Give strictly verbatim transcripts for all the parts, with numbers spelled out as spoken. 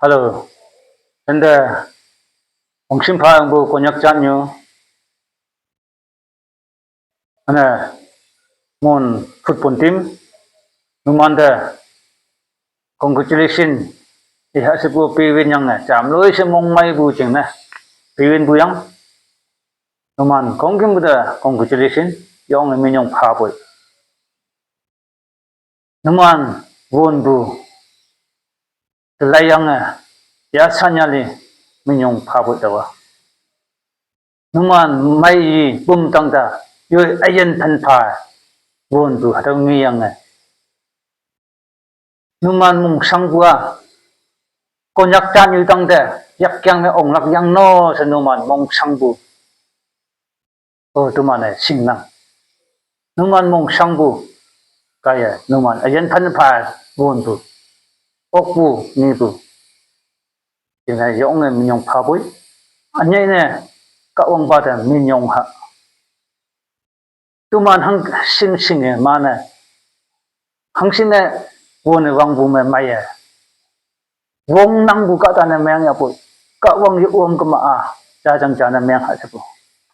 Hello. Tende ongshim pha yangpu Konyak jatnyu. Ane, ngun football team, numante congratulation iha shepu piwin yange, jamloi she mongmeipu jingne piwinpu yang. Numan khongkümpu te congratulation, yonge minyong phapoi. Numan wonpu te laiyange, yasanyali minyong phapoi tawa. Numan mei pum tangte, yoi üyin phen pha wonpu hatüo ngeyange. Numan mongshangpu a, Konyak jatnyu tangte, yakyang me onglak yangno she numan mongshangpu. O, teman-e shingnang. Numan mongshangpu kaiye, numan üyin phen pha wonpu, okpu, ngepu jingne yonge minyong phapoi. Ünyei ne Kahwangpa te minyong ha. Toman hangshin shinge mane, hangshin-e wone wangpu me meiye wongnangpu kahtane meng yapoi. Kahwang ye om kema-a, jajang jane meng ha shepu.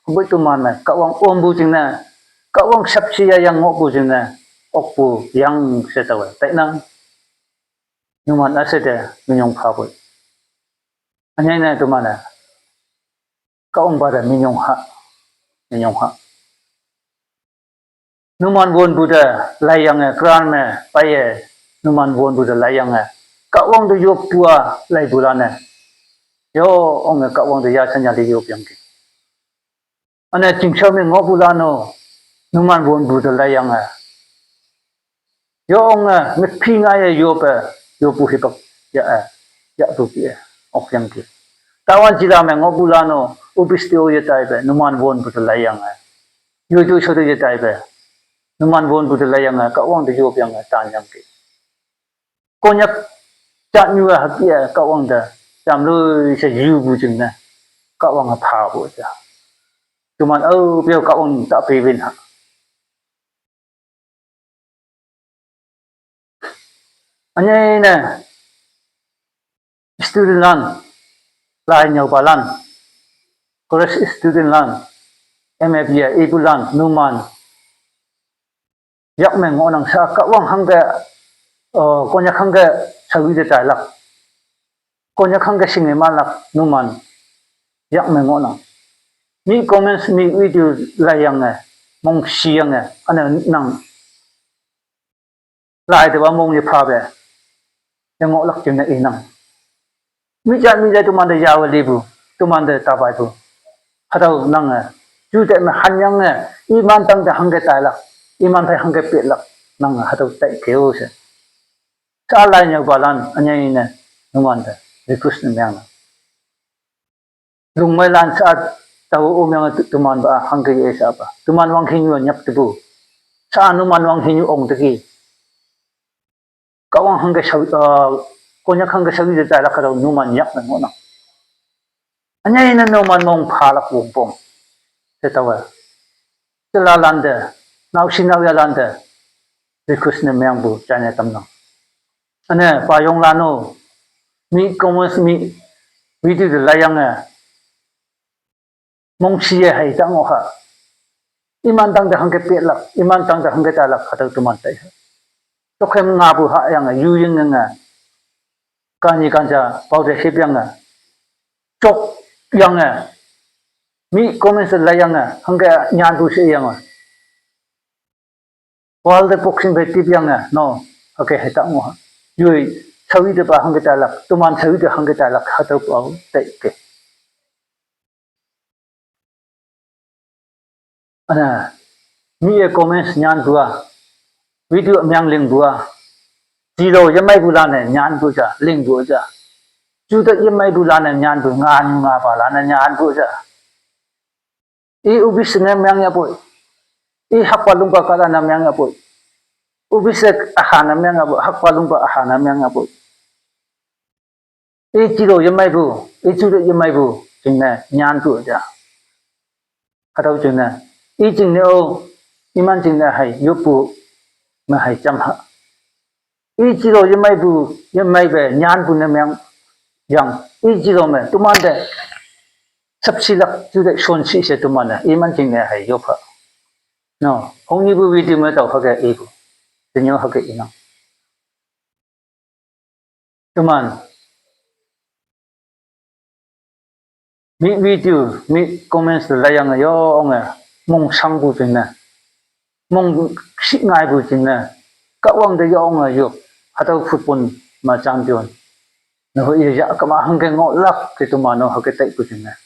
Hüpoi toman me Kahwang ompu jingne, Kahwang shapshi yayang ngohpu jingne, okpu yang she taowe tainang. Numan üshei te minyong phapoi. Ünyei ne toman-e Kahwangpa te minyong ha, minyong ha. Numan wonpu te laiyange, kran me peiye, numan wonpu te laiyange, Kahwang te yoppu a laipulan-e, yo onge Kahwang te yasanyali yopyangki. Üne chingshao me ngohpulan-o, numan wonpu te laiyange, yo onge mephi ngaiye yoppe, yoppu hipak ya-e, yahpu ki-e, okyangki. Tawan jila me ngohpulan-o, office te-o yetaipe numan wonpu te laiyange, yoi toi sho te yetaipe numan wonpu te laiyange, Kahwang te yopyange tanyangki. Konyak jatnyu-a hüke-e Kahwang te jamloi she yupu jingne, Kahwange phapu ja. Toman aope-o Kahwang ta piwin ha. Ünyei ne studentlan, lai nyüopalan, college studentlan, M A B A ipulan, numan yak me ngohnang sha Kahwang hangke, uh, Konyak hangke shaoyi te tailak, Konyak hangke shinge malak numan yak me ngohnang. Mi comments, mi video laiyange, mongshiyange, üne nang lai tepa mong yephape, yengohlak jingne inang. Mi ja mi ja tomante yawe lipu, tomante tapaipu, hatüo nange jute me hanyange, iman tangte hangke tailak, iman phei hangke petlak, nange hatüo taikeo she, sha lai nyüopalan ünyei ne numante request ne mengnang. Lungmeilan sha tao omyange tomanpa hangke ye shapa, toman wanghinyu nyap tepu, sha numan wanghinyu ong teki, Kahwang hangke shao, uh, Konyak hangke shaoyi te tailak hatüo numan yak me ngohnang. Ünyei ne numan mong phalak wongpong she taowe, telalante, naoshi naoyalante request ne mengpu jaine tamnang. Üne payonglan-o, mi comments, mi video te laiyange, mongshiye hei tang-o ha, iman tangte hangke petlak, iman tangte hangke tailak hatüo toman tai ha. Tokhem ngapu hayange, yu yingyange, kanyi kanja paote hipyange, jokyange, mi comments laiyange, hangke nyanpu sheyange, wall te boxing phei tipyange, no, hüke hei tang-o ha. Yoi, shaoyi tepa hangke tailak, toman shaoyi te hangke tailak hatüopa-o taike. Üne, mi-e comments nyanpu a, video ümeng lingpu a, jilo yemeipulan-e nyanpu ja, lingpu ja. Jute yemeipulan-e nyanpu, nganyu ngapalan-e nyanpu ja. I office ne meng yapoi, i hakpa lungpa kahta ne meng yapoi, office-e üha ne meng yapoi, hakpa lungpa üha ne meng yapoi. I jilo yemeipu, i jute yemeipu jingne nyanpu ja. Hatüo jingne, i jingne-o, iman jingne hei yoppu me hei jam ha. I chilo yemeipu, yemeipe nyanpu ne meng yang. I chilo me teman te sapsilak juteih shonshi she teman-e iman jingne hei yoppha. No, hongnipu video me tao hüke ipu. Tenyo hüke inang. Teman mi video, mi comments te laiyange yonge mongshangpu jingne, mongshih ngaipu jingne, Kahwang te yonge yop, hatüo football me champion. Nehoi ye ya kema hangke ngohlak she teman-o hüke taipu jingne,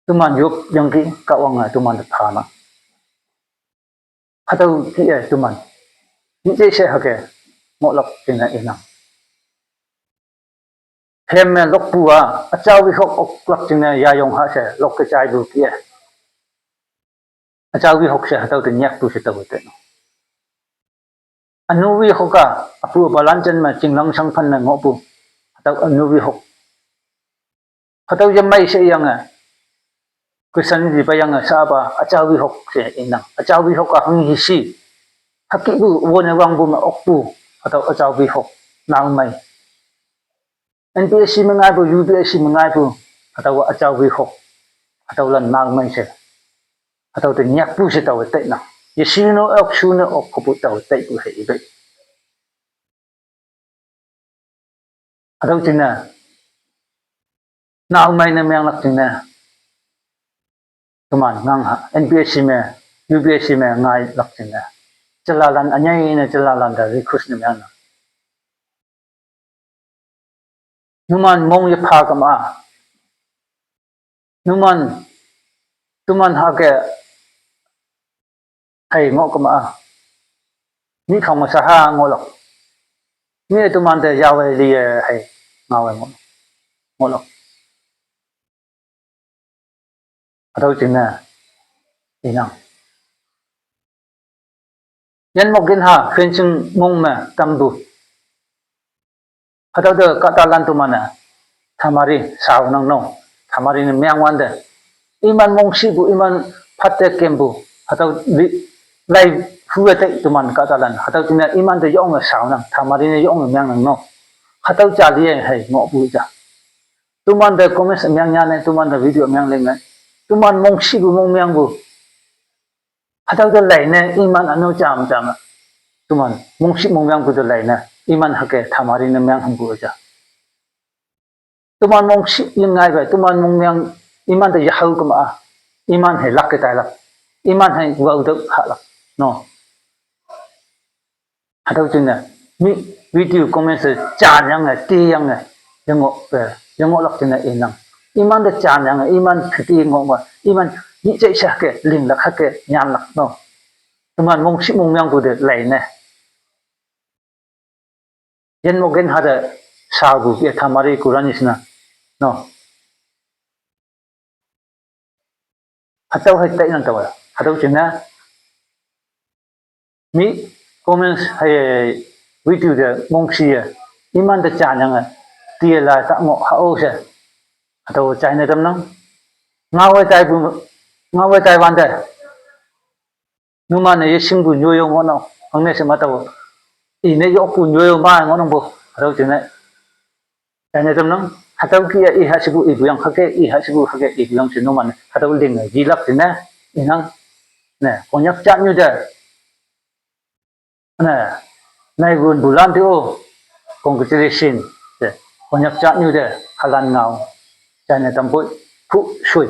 teman yop yangki Kahwange teman te phanang. Hatüo kih-e teman nyih jei she hüke ngohlak jingne inang. Hem me lokpu-a üjao wihok oklak jingne yayong ha she lokke jaipu kih-e, üjao wihok she hatüo te nyakpu she taowe teinang. Ünu wihok-a üpu palan jen me chinglang shangphan ne ngohpu, hatüo ünu wihok. Hatüo yemei she yange Christian li peiyange shapa üjao wihok she inang. Üjao wihok-a hanghi shi, hükihpu wone wangpu me okpu, hatüo üjao wihok, naomei. N P S C me ngaipu, U P S C me ngaipu, hatüowa üjao wihok, hatüolan naomei she, hatüo te nyakpu she taowe tainang. Yeshu ne ok, shu ne ok, kopu taowe taipu hei ipei. Hatüo jingne naomei ne menglak jingne, teman ngangha N P S C me, U P S C me ngailak jingne, jalalan ünyei ne jalalan te request ne mengnang. Numan mong yepha kema-a, numan, teman hüke hei ngoh kema-a, mi khang me shaha ngohlak. Mi teman te yawe liye hei ngaowe ngoh, ngohlak. Hatüo jingne inang. Yinmok ginha fencing mong me tampu, hatüo te kahtalan teman-e thamari shaonang no. Thamari ne mengwante, iman mongshihpu, iman phatte kempu, hatüo li, lai hu-e tei teman kahtalan. Hatüo jingne iman te yonge shaonang, thamari ne yonge mengnang no. Hatüo ja liye hei ngohpu ja. Teman te comments meng nyane, teman te video meng linge, teman mongshihpu mongmengpu, hatüo te leine iman ünu jam jam, teman mongshih mongmengpu te leine iman hüke thamari ne meng hampu ja. Teman mongshih yengaipe, teman mongmeng, iman te yahao kema-a, iman hei lakke tailak, iman hei wao tüo hahlak no. Hatüo jingne mi video comments-e janyange, tiyange, yengoh, eh, yengohlak jingne inang. Iman te janyange, iman pheti ngohme, iman nyih jei she hüke linglak, hüke nyanlak no. Teman mongshih mongmengpu te leine, yinmok ginha te shaopu ye thamari Quran isna no. Hatüo hei tainang taowe. Hatüo jingne mi comments hei video te mongshiye, iman te janyange, tiye la ta ngoh hao she, hatüo jaine tamnang. Ngaowe taipu, ngaowe taiwante, numan-e yeshingpu nyoyo ngohnang, hangne she ma tao, ine yokpu nyoyo ma ngohnangpu, hatüo jingne jaine tamnang. Hatüo kih-e i ha shepu ipu yang, hüke i ha shepu hüke ipu yang she numan-e hatüo linge yilak jingne inang. Ne Konyak jatnyu te, ne, naiwünpulan te-o, congratulation she Konyak jatnyu te halan ngao jaine tampoi, pu shui.